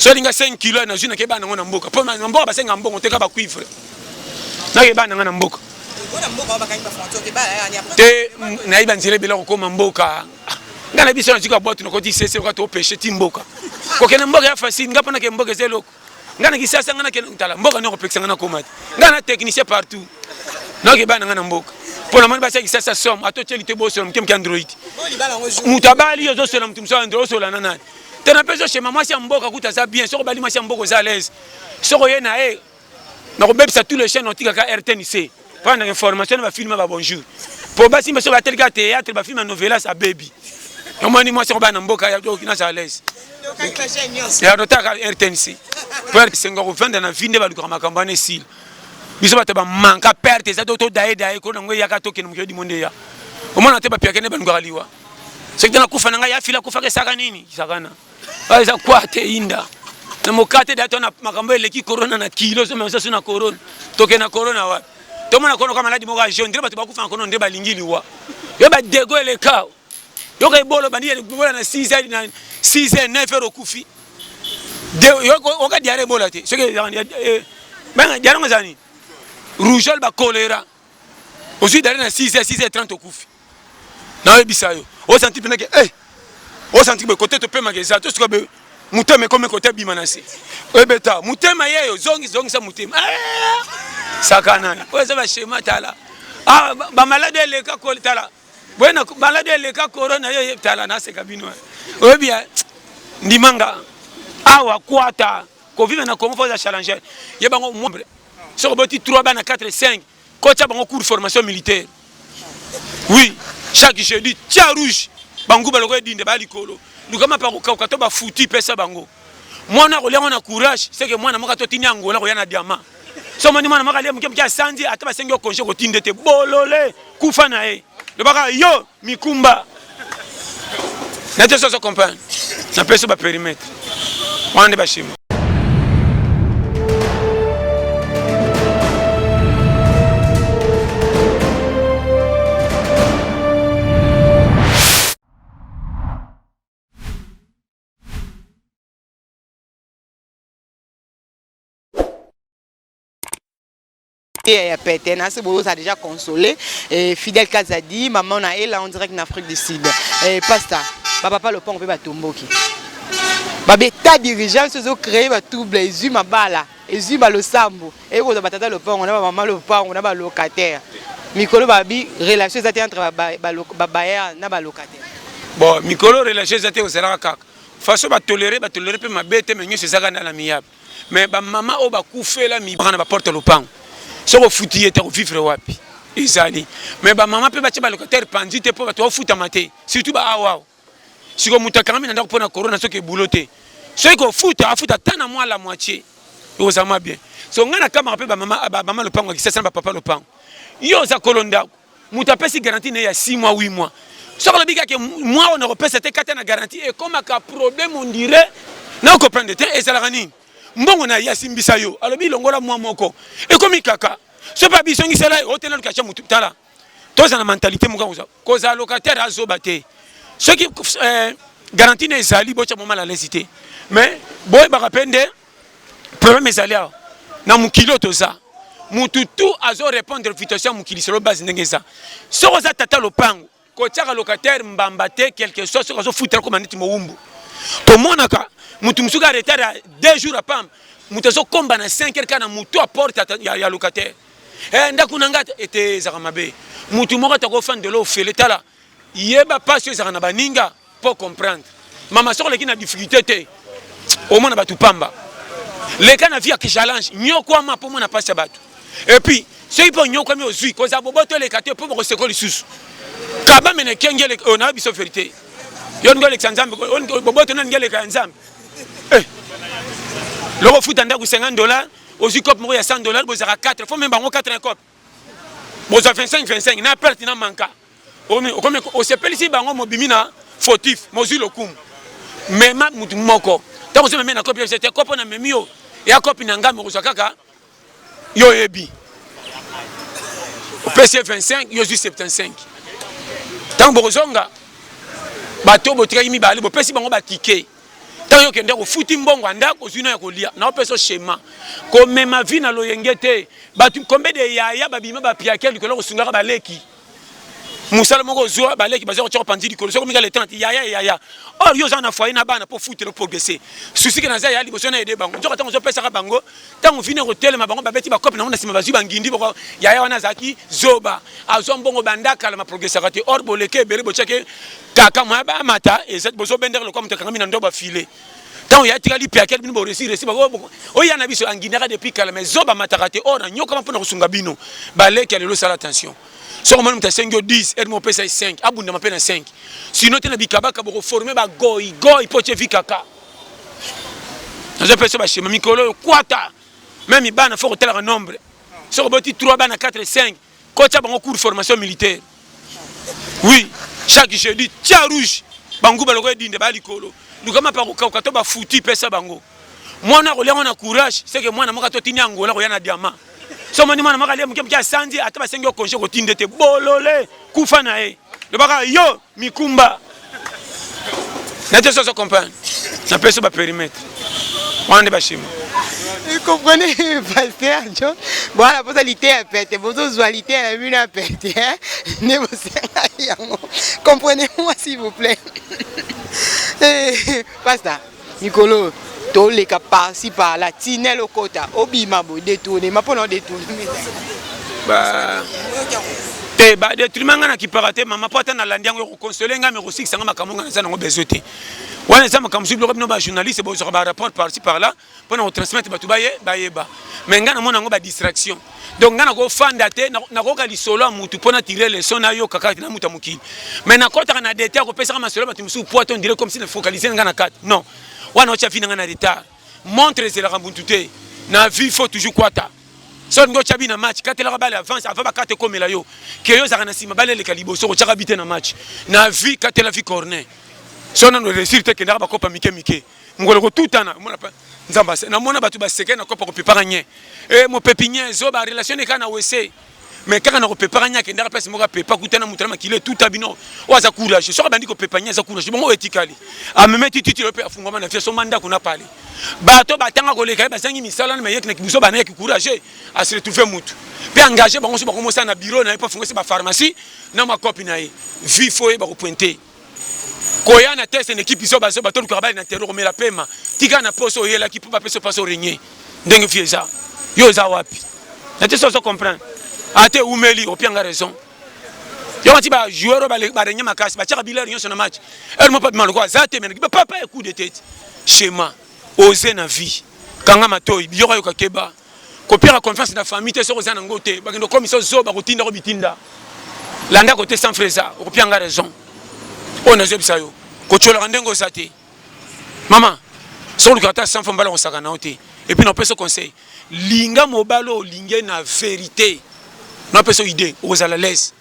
So alinga 5 kilo nazwi nake bana yango na mboka. Mpo na mboka basenga mbongo te ka ba cuivre. Nake bana nga na mboka. Te nayebi banzela ebele kokoma mboka. Nga na biso na zika bwatu nakoti sese oka to pêche ti mboka. Kokende mboka ya facile nga pona ke mboka eza eloko. Nga na kisasa nga na kende tala mboka noko pekisa nga na koma te. Nga na technicien partout. Nake bana nga na mboka. Mpo na moni basi ya kisasa somo ata otyeli te bosola moke moke android. Moto abali yo ozosola moto mosusu android osola na nani? Te na peso shema mwasi ya mboka kuta aza bien soki obali mwasi ya mboka oza à l'aise. Soki oye na ye nakobebisa tous les chaînes otikaka RTNC. Mpo na information na ba film ba bonjour. Po basi mpe soki batali kaka théâtre ba film ya novelas abebi. Omoni mwasi yango bana na mboka ya naza à l'aise. Ya notaka RTNC. Po esengo kovanda na vie nde balukaka makambo wana esila. Biso bato ba manka perte eza to daye daye ko nango eyaka tokende mokili dimo nde ya. Omona te bapiaka nde balukaka liwa. Soki te nakufa na ngai ya fila akufaka esaka nini? Sakana. Oyo eza kwa te inda. Na mokate da to na makambo eleki corona na kilo so mais na corona. Tokende na corona wapi? Tomona corona kwa maladi moko ya jaune nde bato bakufa na corona nde balingi liwa. Yo ba dego eleka. Yoka ebolo bandi ebola na 6 heures na 6 heures 9 heures okufi. Oka diarrhée ebola te. Soki benga diarrhée ngo ezali rougeole ba choléra. Ozwi diarrhée na 6 heures 6 heures 30 okufi. Nayebisa yo osanti mpenza ke eh osanti boye kote topemaka eza to sikoyo be motema ekomi kote ebima na se ebeta motema yeyo zongi zongisa motema eh! Sakana oyo eza bashema tala ah, bamaladi eleka tala boye na maladi eleka corona yo tala naseka bino oyebi eh, ndimanga awa kwata kovivre na Congo faut oza challenger ye bango soki oboti 3 bana 4 5 kotia bango cours formation militaire oui chaque jeudi tia rouge banguba lokola edinde ba likolo luka mapa kokauka to bafuti pesa bango mwana akolia ngo na courage seke mwana moko atotini angola koya na diamant so omoni mwana moko alia moke moke asanzi ata basengi yo congé kotinde te bolole kufa na ye lobaka yo mikumba na te soso comprendre napesi ba périmètre wana nde bashima. Ya pete na se boza déjà consolé et Fidèle Kazadi maman na ela en direct na Afrique du Sud et pasta ba papa lopango pe batomboki ba beta dirigeant sozo créer ba trouble ezui mabala ezui ba losambo et kozwa ba tata lopango na ba maman lopango na ba locataire mikolo ba bi relation eza te entre ba ba bailleur na ba locataire. Bon mikolo relation eza te ozalaka kaka façon ba tolérer ba tolérer pe mabe te mais nyonso ezaka na l'amiable. Mais ba mama oyo bakufela mibaka na ba porte lopango soki ofuti ye te akovivre wapi ezali mais ba mama mpe batya ba locataire panzi te mpo bato bafutama te surtout ba awa sikoyo moto akangami na ndako mpo na corona soki ebulo te soki kofuta afuta ata na mwa la moitié ekozala mwa bien so ngai nakamaka mpe bamama lopango ya kisasa na bapapa lopango yo oza kolo ndako Moto apesi garantie na ye ya 6 mois 8 mois soki alobi kaka mois oyo nakopesa te kata na garantie ekomaka problème on dirait na comprendre te ezalaka nini mbongo na ye asimbisa yo alobi longola mwa moko ekomi kaka soki mpe abisongisela ye otena luka tya motu tala toza na mentalité moko kozala locataire azoba te soki eh, garantie na ezali botya mwa mal à l'aise te mais boyebaka mpe nde Problème ezali awa na mokili oyo toza mutu tout azo répondre invitation ya mokili solo base ndenge eza soki oza tata lopango kotiaka locataire mbamba te quelque soit soki azofutela koma neti mowumbu tomonaka mutu mosusu a retard ya 2 jours apamba mutu azokomba na 5 heures kaka na mutu aporte ya, ya locataire eh, ndako na ngai ete ezalaka mabe mutu moko atakofandela ofele tala Yeba pasi oyo ezalaka na baninga po comprendre. Mama soki oleki na difficulté te omona batu pamba. Leka na vie ya challenge, nyokwama po omona pasi ya batu. Et puis soki pe onyokwami ozui kozala boboto eleka te po bakoseko lisusu. Kabambe na ekenge eleka oyo nayo biso verite. Yo olingi olekisa Nzambe, boboto na olingi eleka ya Nzambe. Eh. Loko futa ndako 50 dollars, ozui cope moko ya 100 dollars, bozalaka 4, faut même bango 4 na cope. Bozwa 25 25 na perte na manka. Okomi osepelisi bango mobimi na fautif mozwi lokumu mema mutu moko ntango ozo meme na kopi te kopo na memi yo ya kopi na ngai mokozwa kaka yo oyebi opesi ye 25 yo ozwi 75 ntango bokozonga bato botikaki mibale bopesi bango batike. Ntango yo okende kofuti mbongo ya ndako, ozwi na ya kolia, naopesa schéma. Komema vie na loyenge te. Bato combien de yaya babima bapiake likolo kosungaka baleki. Mosala moko ozwa baleki baza kotya kopanzi likolo soki omika le 30 yaya yaya. Or yo oza na foyer na bana mpo futela progresser. Souci ke naza ya liboso na aider bango. Nzoka ntango ozopesaka bango, ntango vino ekotelema bango babeti bakope nango na nsima bazwi bangindi boko yaya wana azalaki zoba. Azwa mbongo banda kala ma progressaka te. Or boleke ebele botyaki kaka moya bamata eza bozobendaka lokola moto akangami na ndobo afile. Ntango ya tikali piakele bino boresi resi oya na biso angindaka depuis kala mais zoba amataka te. Or nanyokama mpona kosunga bino baleki ya lelo, sala attention. Soki omoni moto asengi yo 10 heure moko opesa ye 5, abundama mpe na 5, sinon te na bikabaka bokoforme bagoigoi mpo tie vi kaka. Nazopesa baschéma mikolo oyo kwata meme bana fo kotalaka nombre. Soki oboti 3 bana 4 5, kotia bango cours formation militaire. Oui, chaque jeudi tia rouge banguba lokola edinde baya likolo lukama pa kokauka to bafuti pesa bango. Mwana akolia ngo na courage, seke mwana moko atotini Angola koya na diamant. So omoni mwana moko alia moke moke asanzi, ata basengi yo congé kotinde te, bolole kufa na ye lobaka yo mikumba na te. Soso comprendre, napesi ba périmètre wana nde baschéma. Vous comprenez, pasteur John? Voilà, pour ça, l'idée pète. Vous avez l'idée, la mune pète. Ne vous Comprenez-moi, s'il vous plaît. Pasteur, Nicolo, toleka par-ci par-là, tinel okota, obima bo détournement, pour détourner. Ba te badétournement ngai nakipaka te mama, mpo ata nalandi yango ekokonsole ngai, me kosikisa ngai makambo ngai naza nango besoin te. Wana eza makambo mosusu, biloko bino bajournaliste bozwaka barapport par-ci par-là mpona kotransmettre bato baye bayeba, mais ngai namona yango badistraction. Donc ngai nakofanda te, nakoyoka lisolo ya mutu mpo na tire leçon, nayoka kaka na mutu ya mokili, mais nakɔtaka na détail akopesaka masolo ya bato mosusu po ata on dirait comme si na focalise ngai na kati. Non, wana otya vie na ngai na retard. Montre ezelaka muntu te na vie, faut toujours kwata. So olingi otya bi na match, katelaka bale avance avant bakata ekomela yo ke yo ozalaka na nsima, bale eleka liboso kotyaka bi te na match. Na vie, katela vie corner. So nano réussir te, kendaka bakopa mike mike, mokolo kotutana nzambe. Namona bato baseke na kopa kopepaka nye e mopepi nye zo barelation eka na wese, mais kaka na kopepaka nye akendaka place moko apepa kutana moto na makili etuta bino. Oyo aza courage, soki abandi kopepa nye aza courage bongo, oyo etikali ameme tititi oyo mpe afungwama na vie, asomba ndako na pale. Bato batanga koleka ye bazangi misala na mayeki na kibuso bana yaki courage, ase retrouve mutu mpe engage bango so bakomosala na bureau na ye mpo afungwisi bapharmacie na makopi na ye. Vie fo oyeba kopointe koya na test na équipe so bazo bato lukaka bali na terro komela pema tika na poso oyelaki mpo bapesa mpasi orenye ndenge vie eza yo oza wapi na te. So ozo comprendre ate umeli opianga raison yo mati bajoueur oyo barenye makasi batiaka bilere nyonso na match heure moko bima lokola aza te, mais papa ya coup de tête. Schéma oze na vie, kanga matoi, biyoka yoka, keba kopiaka confiance na famille te. Soki oza nango te, bakende okomisa ozoba kotinda ko bitinda landa kote sans fresa okopianga raison oyo nazoyebisa yo. Kotyolaka ndenge oza te mama, soki olukaka ata 100 fois mbala kosaka na yo te. Et puis napesa conseil, linga mobali oyo olingi na vérité. Napesa idée, okozala l'aise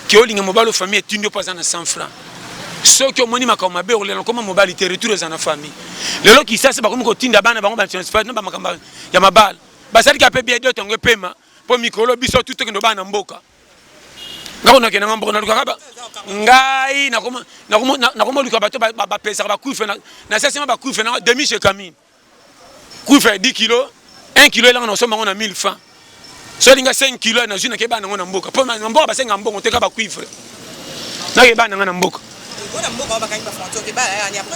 ke olinga mobali oyo famille etindi yo mpo aza na 100 francs. Soki omoni makambo mabe, okolela koma mobali te, retour eza na famille. Lelo Kisasa bakomi kotinda bana bango batransfert na bamakambo ya mabala, basalika mpe bien dote yango epema mpo mikolo biso tu tokende bana na mboka. Ngai nakendanga mboka, nalukaka ngai nakoma luka bato bapesaka bacuivre nasasima bacuivre na demi Gécamines, cuivre ya 10 kilo, 1 kilo elanga nasomba yango na 1000 francs. So alinga 5 kilo, nazwi nakeba nango na mboka, mpo na mboka basenga mbongo teka bacuivre, nakeba nanga na mboka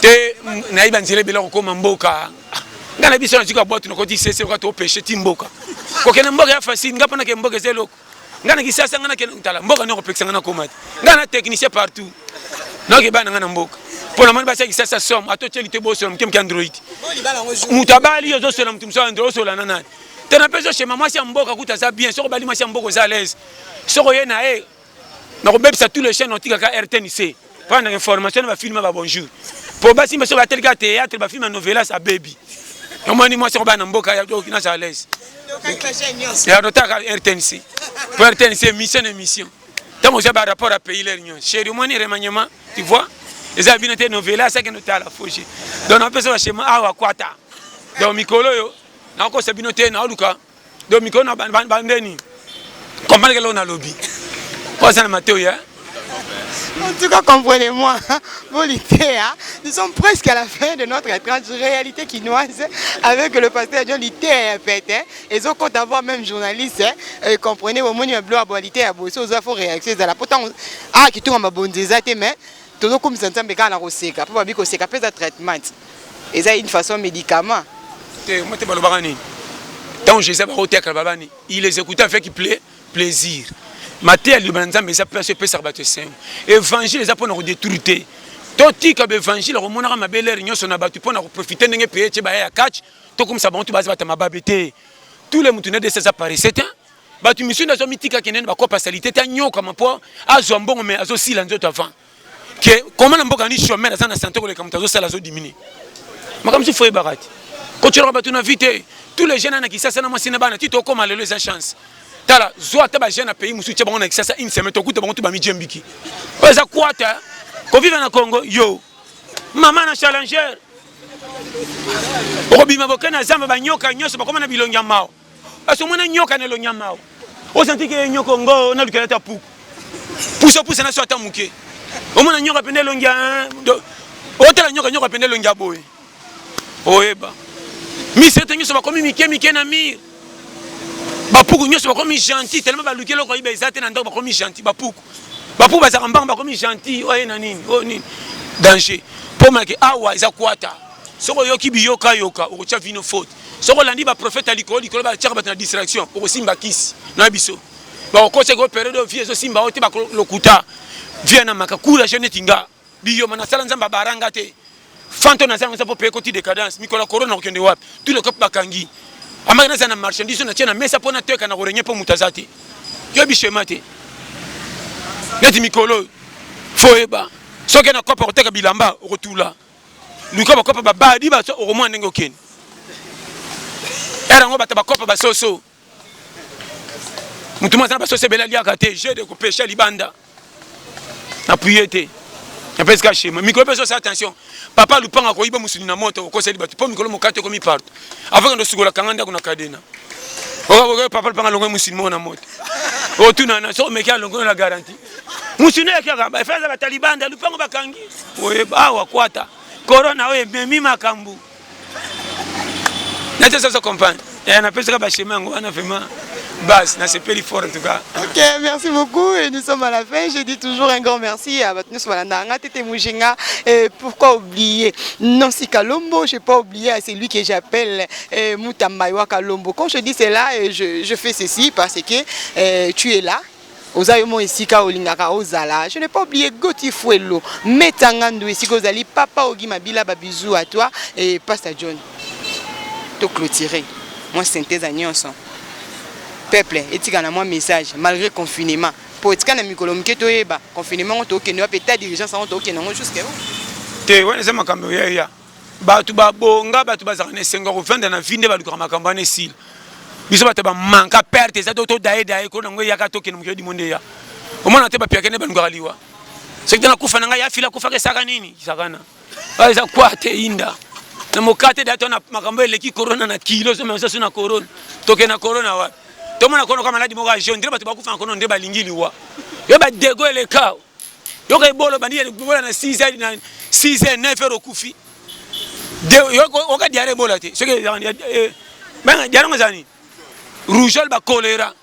te. Nayebi nzela ebele kokóma mboka. Ngai na biso nazwika bwatu, nakoti sese oka topeshe ti mboka. Kokende mboka ya facile, ngai mpo nake mboka eza eloko. Ngai na Kisasa, ngai nakende tala mboka nde kopekisa ngai nakoma te. Ngai na technicien partout, nakeba na ngai na mboka mpo namoni basi ya Kisasa somme ata otieli te, bosola moke moke android. Moto abali, ozosola moto mosusu android, osola na nani te? Napesi schéma, mwasi ya mboka kuta aza bien. Soki obali mwasi ya mboka, oza à l'aise. Soki oye na ye nakobebisa tous les chaînes, otikaka RTNC mpona na information na bafilme ba bonjour, po basi mpe soki batelika théâtre, bafilme ya novelas abebi. Omoni mwasi akobana na mboka naza à l'aise ya notaka RTNC, po RTNC émission na émission, ntango oza barapport ya pays lere nyonso. Chéri, omoni remaniement, tu vois, eza bino te novela asakende otala foge. Donc napesa baschéma awa kwata. Donc mikolo oyo nakokosa bino te, naoluka. Donc mikolo na bandeni comprendre ke loko nalobi po aza na matoi. En tout cas, comprenez-moi, Bolitea, nous sommes presque à la fin de notre tranche réalité kinoise avec le pasteur John Litea Pete. Et ils ont compte avoir même journaliste, hein, comprenez, au moins, il y a Litea, il faut réaction, la pourtant, ah, qui tourne ma bonne mais tozokomisa Nzambe kaka na koseka, mpo babi koseka mpe eza traitement, eza une façon médicament. Te, moi te balobaka nini? Ntango Jésus bakotekala babani, il les écoutait avec plaisir. Mateya, liloba na Nzambe eza place epesaka bato esengo. Évangile eza mpona kodétruire te. Totika baévangile akomonaka mabe lere nyonso na bato mpona koprofiter ndenge peye tie baya ya catch. Tokomisa bango to baza bato ya mababe te. Tous les mutu na desi aza paresseux te. Bato misusu nde azomitika kende bakopa salite te, anyokama mpo azwa mbongo, mais azosila nzoto avant ke koma na mboka. Ni chômeur aza na santé koleka moto azosala, azodiminuer. Makambo mosusu foyebaka te, kotiolaka bato na vie te. Tous les jeunes na Kisasa na mwasi na bana ti tokóma lelo, eza chance. Tala, zwa ata bajeune na pays mosusu, tia bango na Kisasa une semaine, tokuta bango to bamijembiki. Oyo eza kwata kovivre na Congo. Yo mama na challenger, okobima boke na zamba, banyoka nyonso bakóma na bilongi ya mawa. Parce omona nyoka na elongi ya mawa, osanti ke nyoka ngo nalukela ata puku pusa pusa na so ata moke. Omona nyoka pende elongi ya, otala nyoka, nyoka pende elongi ya boye, oyeba misete nyonso bakomi mike mike na mire. Bapuku nyonso bakomi gentil tellement baluki eloko ayiba eza te na ndako, bakomi gentil. Bapuku, bapuku bazalaka mbango, bakomi gentil. Oyo na nini, oyo nini, danger. Mpo make awa eza kwata. Soki oyoki biyokayoka, okotya vino faute. Soki olandi baprophète ya likolo likolo, batiaka bato na distraction, okosimba kisi na biso, bakokosaki o période oyo vie ezosimba oyo te, bakolokuta vie na maka courage neti nga biyoma nasala. Nzambe abaranga te fanto naza yango mpo pe ekoti décadence. Mikolo ya corona kokende wapi? Tous les copes bakangi. Amaki naza na marchandise natie na mesa mpo nateka na korenye mpo moto aza te. Yoyebi schéma te neti mikolo oyo. Fo oyeba, soki na kopa koteka bilamba, okotula luka bakopa babadi baso, okomona ndenge okende ere yango. Bato bakopa basoso, motu moko aza na basoso ebele, aliaka te, jeu de kopesha libanda apuye te. Napesi ka schéma. Mikolo mpe osala attention, papa lupanga akoyiba mosuni na moto, okoseli bato mpo mikolo mokate ekomi partout. Avant kende osukola, kanga ndako na kadena. Papa lupanga alongoi mosuni moko na moto, otunana soki omeki alongoi na garantie mosuni ekaka efe aza batalibanda lupango bakangi. Oyeba awa kwata corona oyo ememi makambo nete soso comprendre. Napesaka baschéma yango wana vraiment base. Nasepeli fort en tout cas. Ok, merci beaucoup et nous sommes à la fin. Je dis toujours un grand merci à bato nyonso balandaka Tete Mujinga. Et pourquoi oublier Nancy Kalombo? Je n'ai pas oublié à celui que j'appelle Mutamba Kalombo. Quand je dis cela, je fais ceci parce que tu es là. Oza yo mo esika olingaka ozala. Je n'ai pas oublié Goti Fuelo Metanga Ndu, esika ozali, papa Ogi Mabila, babisous à toi. Et Pastor John, to clôturer mwa synthèse ya nyonso. Peuple etika na mwa message malgré confinement, po etika na mikolo mike. Toyeba confinement ngo tokende wapi, état d'urgence yango tokende yango jusque où? Te, wana eza makambo ya bato babonga. Bato bazalaka na esengo ya kovanda na vie nde balukaka makambo wana esila. Biso bato bamanka perte eza to daye daye ko nango eyaka, tokende mokili dimo nde ya omona te. Bapiaka nde balukaka liwa. Soki te nakufa na ngai, afila akufaka esaka nini sakana oyo eza kwa te inda na mokate da to na makambo eleki corona na kilo so na corona. Tokende na corona wapi? Tomona corona kwa maladi moko ya jaune nde bato bakufa na corona nde balingi liwa. Yo badego eleka, yoka ebolo bandi ebola na 6 heures, na 6 heures, 9 heures okufi. Oka diarrhée ebola te. Soki diarrhée ngo eza nini? Rougeole, bacholéra.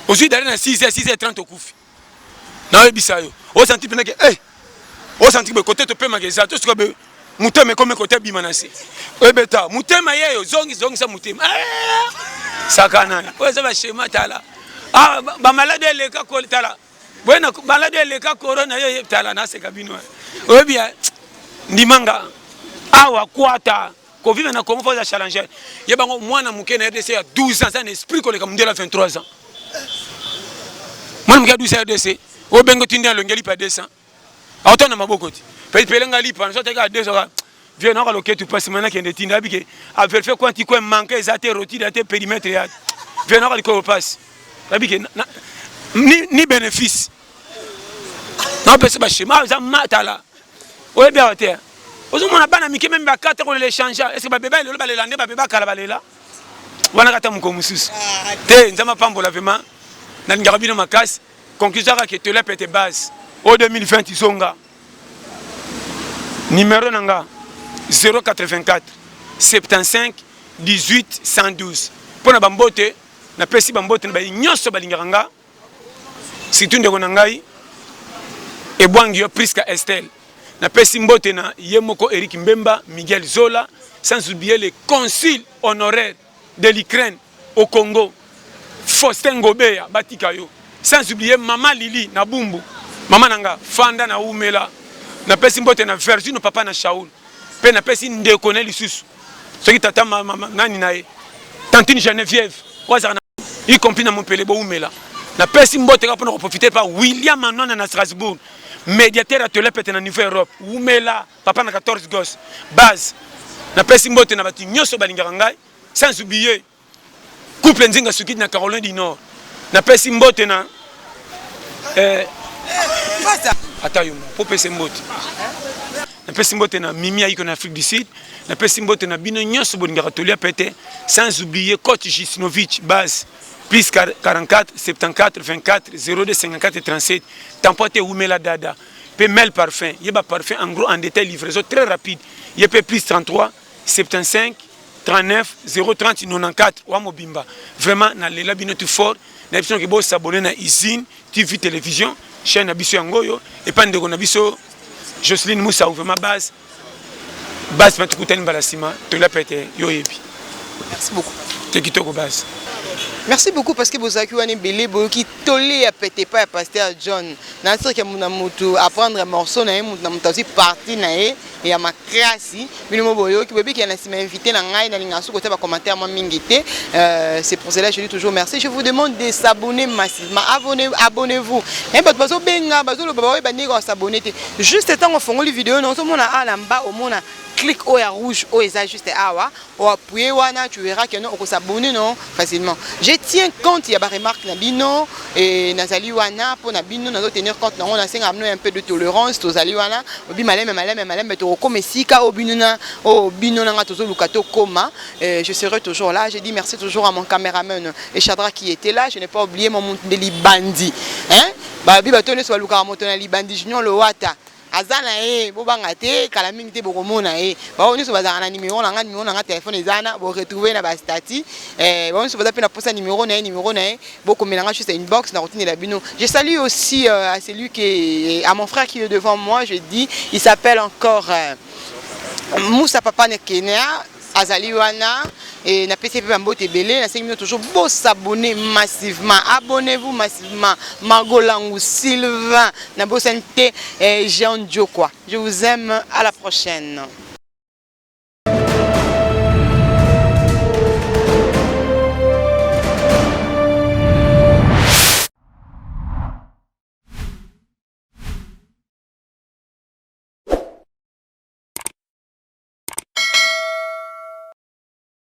Ozwi diarrhée na 6 heures, 6 heures 30 okufi. Nayoyebisa yo, osanti mpena ke osanti boye kote topemaka eza to sikoyo motema ekomi kote ebima na se, oyebeta motema yeyo zongisa motema sakana. Oyo eza baschéma. Tala bamaladi eleka, tala boye na maladi eleka corona. Yo tala, naseka bino. Oyebi, ndimanga awa kwata kovivre na Congo, fo aza challenger. Ye bango mwana moke na RDC ya 12 ans aza na esprit koleka mondele ya 23 ans. Mwana moke ya 12 ans ya RDC, obenge tindi alongi lipa 200, aotana na maboko ti pelenga lipa so ataki ya 200. Vie naoka loketu pasi mana kende tinda abike averifie kwanti kwe manque eza te, rotide te, périmètre ya vie naoka likolo pasi abike ni bénéfice. Naopesa baschéma eza matala. Oyebi awa te, ozomona bana mike meme bakata kolela échange. Est ce que babeba lelo balela nde babeba kala balela wana kata moko mosusu te? Nzambe apambola vraiment, nalingaka bino makasi. Conclusion kaka ke tola pete base. O 2020 zonga. Numéro na nga 084 75 18 112 mpo na bambote. Napesi bambote na baye nyonso balingaka nga, surtout ndeko na ngai ebwangi yo Priska Estelle. Napesi mbote na ye moko Eric Mbemba, Miguel Zola, sans oublier le consul honoraire de l'Ukraine au Congo, Faustin Ngobeya, batika yo. Sans oublier Mama Lili na Bumbu, mama na nga fanda na umela. Napesi mbote na Virgino papa na Shaul, pe napesi ndeko na lisusu soki tata mama nani na ye tantine Geneviève oyo azalaka na y compris na Montpellier, boumela. Napesi mbote kaka mpona koprofiter pa William Anwana na Strasbourg, médiateur ya tole pete na niveau Europe, umela papa na 14 gosses base. Napesi mbote na bato nyonso balingaka ngai, sans oublier couple Nzinga Sukidi na Caroline du Nord. Napesi mbote na ata yo moko popesa mbote. Napesi mbote na Mimi Ayiko na Afrique du Sud. Napesi mbote na bino nyonso bolingaka tolia pete, sans oublier coach Jusinovic base plus 44 74 24 02 54 37. Tampo te, umela dada. Pe Mel Parfum, yeba parfum en gros, en détail, livraison très rapide. Ye pe plus 33 75 39 030 94 wa mobimba. Vraiment nalela bino tout fort. Na biso ke bosabone na Usine TV Télévision, chaîne na biso yango oyo epa ndeko na biso Jocelyne Moussa. Vraiment base base mpe tukutani mbala nsima. Tolia pete, yo oyebi. Merci beaucoup. Te, kitoko base. Merci beaucoup parce que bozalaki wana ebele, boyoki toli ya pete epai ya pasteur John. Nasirke na mutu apprendre morceau na ye, mutu na mutu azwi parti na ye ya makasi. Bino mo boyoki, boyebi na nsima invité na ngai nalingaka soki kotia bacommentaire mwa mingi te. C'est pour cela je dis toujours merci. Je vous demande de s'abonner massivement. Abonnez, abonnez-vous. Bato bazobenga, bazoloba, baoyeba ndenge kosabonner te. Juste ntango ofongoli video na ozomona awa na mba, omona clic oyo ya rouge oyo eza juste awa, oappuyer wana, tu verras que non, okosabonner non facilement. Je tiens compte ya baremarque na bino e nazali wana mpo na bino, nazotenir compte nango. Nasengaka bino un peu de tolérance. Tozali wana obi malembe malembe malembe, tokokoma esika oyo bino na oyo bino nanga tozoluka tokoma. Je serai toujours là. Je dis merci toujours à mon caméraman et Chadra qui était là. Je n'ai pas oublié mon mutu de libandi, hein, babi bato nyonso balukaka moto na libandi. Junior Lowata aza na ye, bobanga te, kala mingi te bokomona ye. Bango nyonso bazalaka na nimero na nga, nimero na nga telefone eza wana, boretrouve na bastati. Bango nyonso baza mpe na posa nimero na ye, nimero na ye bokomela nga juste inbox, na kotindela bino. Je salue aussi à celui qui, à mon frère qui est devant moi, je dis, il s'appelle encore Moussa Papa na Kenya, azali wana e napesi mpe bambote ebele. Nasengi bino toujours bosabonner massivement, abonnez-vous massivement. Margolangu Sylvain, nabosani te, Jean Diokwa. Je vous aime, à la prochaine.